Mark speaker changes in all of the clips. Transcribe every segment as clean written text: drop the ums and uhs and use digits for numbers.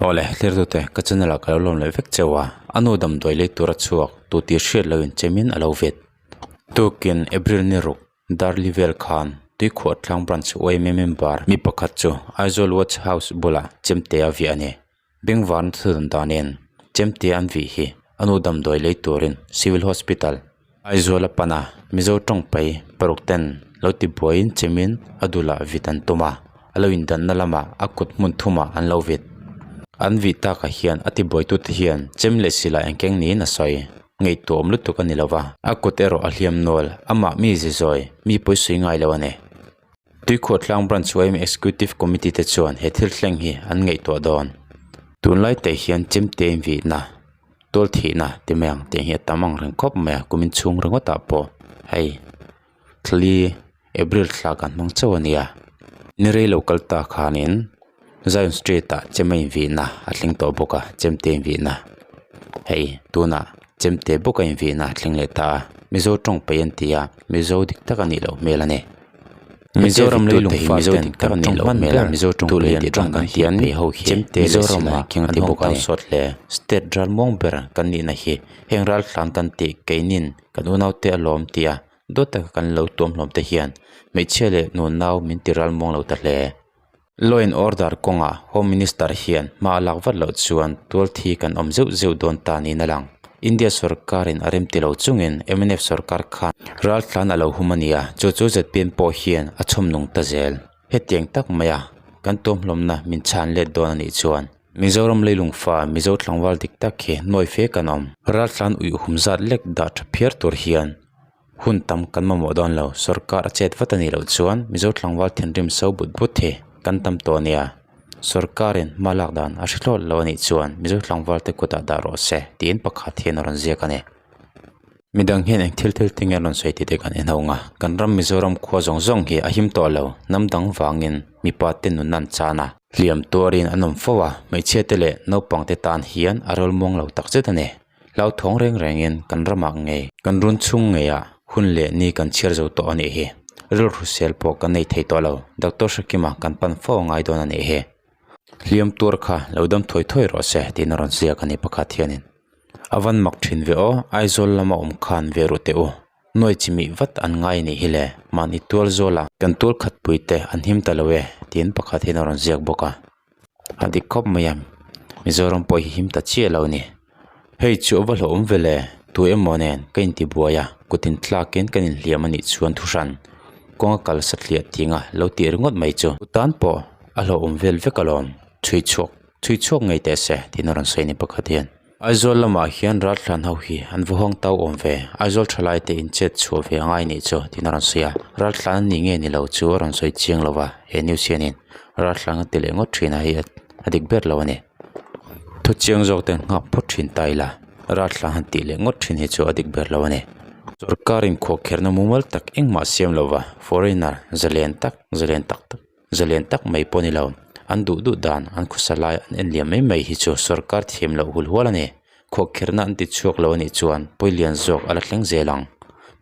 Speaker 1: Awle, thlir tute, ka channel ah ka lo lawm leh vek cheu a, a nu damdawi lei tura chhuak tu tih hriat loh in chemin a lo vet. Tukin April ni ruk, Darli vel khan Tuikhuah tlang branch yma member mi pakhat chu Aizawl Watch House bulah chemte a viah a ni. Bengvarna thudan danin chemte an vih hi a nu damdawi lei turin Civil Hospital, Aizawl a pan a, Mizo tawng pai paruk ten lo ti buaiin chemin a dulah vit an tum a, a lo indanna lamah a kut hmun thumah an lo vit. An vih takah hian a ti buaitute hian chem leh silai an keng niin a sawi. Ngaihtuahawm lutuk a ni lo va, a kut erawh a hliam nual, amah mi zi zawi, mi pawisawi ngai lo a ni. Tuikhuah tlang Branch yma Executive Committee te chuan he thil thleng hi an ngaihtuah dawn. Tunlai te hian chemte invihna. Tual thihna ti mai ang tih hi a tam ang reng khawp mai a kumin chhung ringawt ah pawh hei thli April thla kan hmang chauh a nia ni rei lo kal ta khanin Zion street ah chem a invihna a thleng tawh bawk a chemte invihna hei tunah chemte bawk a invihna a thleng leh ta a Mizo tawng paih an ti a Mizo dik tak a nih loh hmel a ni. Mizoram leilung fa Mizo dik tak anih loh hmel a Mizo tawng pei tih dan kan hian chemte leh silai keng a ti bawk a ni. State ral muang ber kan nihna hi heng ral hlan kan tih keinin kan unaute a lawm tia dawt taka kan lo tuam hlawm te hian hmeichhia leh nunau min ti ral muang lo ta hle. Law and order kawngah Home Minister hian hma a lak vat loh chuan tual thi kan awm zeuh zeuh dawn ta niin a lang. India sorkarin a rem ti lo chungin mnf sorkar khan raltlan a lo hum a nia, chu chu zpm pawh hian a chhawm nung ta zel. Hetiang tak maia kan tuamhlawmna min chhan let dawn a nih chuan Mizoram leilung fa Mizo tlangval dik tak hi nuai fe kan awm. Raltlan uih hum zat lek dah tha phiar tur hian Hun tam kan mamawh dawn lo, sorkar a chet vat a nih loh chuan Mizo tlangval thinrim so but but hi kan tam tawh a nia. Sorkarin hma lak dan a hre hlawt lo a nih chuan Mizo tlangval te kutah dah rawh se tiin pakhat hian a rawn ziak a ni. Midang hian eng thil thil te nge an rawn sawi tih te kan en ho ang a, kan ram Mizoram khua zawng zawng hi a him tawh lo, hnam dang vangin mipa te nun an chan a, hliam tuarin an awm fo a, hmeichhia te leh naupang te tan hian a rawl muang lo takzet a ni. Hlauthawng reng rengin kan ramah ngei, kan run chhung ngeiah hun leh ni kan chhiar zo tawh a nih hi. Rilru sel pawh kan nei thei tawh lo, Doctor Hrekima kan pan fo a ngai dawn a nih hi. Hliam tuar kha lo dam thuai thuai rawh se tiin a rawn ziak a ni pakhat hianin. A van mak thin ve aw, Aizawl lama awm khan ve ruh teh u. Nuai chi mih vat an ngai a nih hi le, mahni tual zawla kan tual khat pui te an him ta lo e tiin pakhat hian a rawn ziak bawk a. A dik khawp mai a, Mizoram pawh hi him ta chiah lo a ni. Hei chu a va hlauhawm ve le, tu emaw nen ka intibuai a, kut inthlakin kan inhliam a nih chuan thu hran kawnga kal satliah tinga lo tih ringawt mai chu. Tan pawh a hlauhawm vel vek alawm, chhui chhuak chhui chhuak ngei teh se tiin a rawn sawi a ni pakhat hian. Aizawl lamah hian raltlan ho hi an va hawng tau awm ve, Aizawl thalai te in chet chhuah ve angai nih chu tiin a rawn sawi a, raltlan an nih nge ni lo chu a rawn sawi chiang lo va, he news hianin raltlan a ti leh ngawt thin a hei a dik ber lo a ni. Thu chiang zawk ten nghak phawt thin ta ila, raltlan han tih leh ngawt thin hi chu a dik ber lo a ni. Sorkar inkhawhkherna mumal tak engmah siam lo va, foreigner zalen tak zalen tak tak. Zalen tak mai pawh ni lo, an duh duh dan an khawsa lai an en liam mai mai hi chu sorkar thiam loh hul hual a ni. Khawhkhirhna an ti chhuak lo a nih chuan pawilian zawk a la thleng zel ang.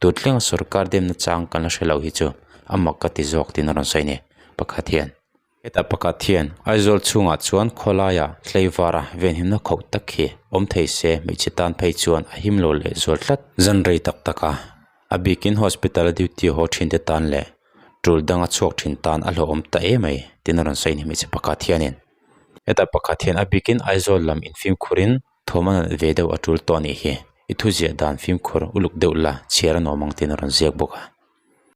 Speaker 1: Tut thlenga sorkar demna chang kan la hre lo hi chu a mak ka ti zawk tiin a rawn sawi a ni. Pakhat hian. Hetah pakhat hian Aizawl chhungah chuan khawlaia tleivara venhimna khauh tak hi awm thei se hmeichhe tan phei chuan a him lo leh zual tlat. Zan rei tak tak a, a bikin hospital a duty haw thin te tan leh tul danga chhuak thin tan a hlauhawm ta em mai tin a rawn sawi a ni hmeichhe pakhat hianin hetah pakhat hian a bikin Aizawl lam infimkhurin thawm a nalh ve deuh a tul tawh a nih hi i thuziah dan fimkhur uluk deuh la chhiar a nuam ang tiin a rawn ziak bawk a.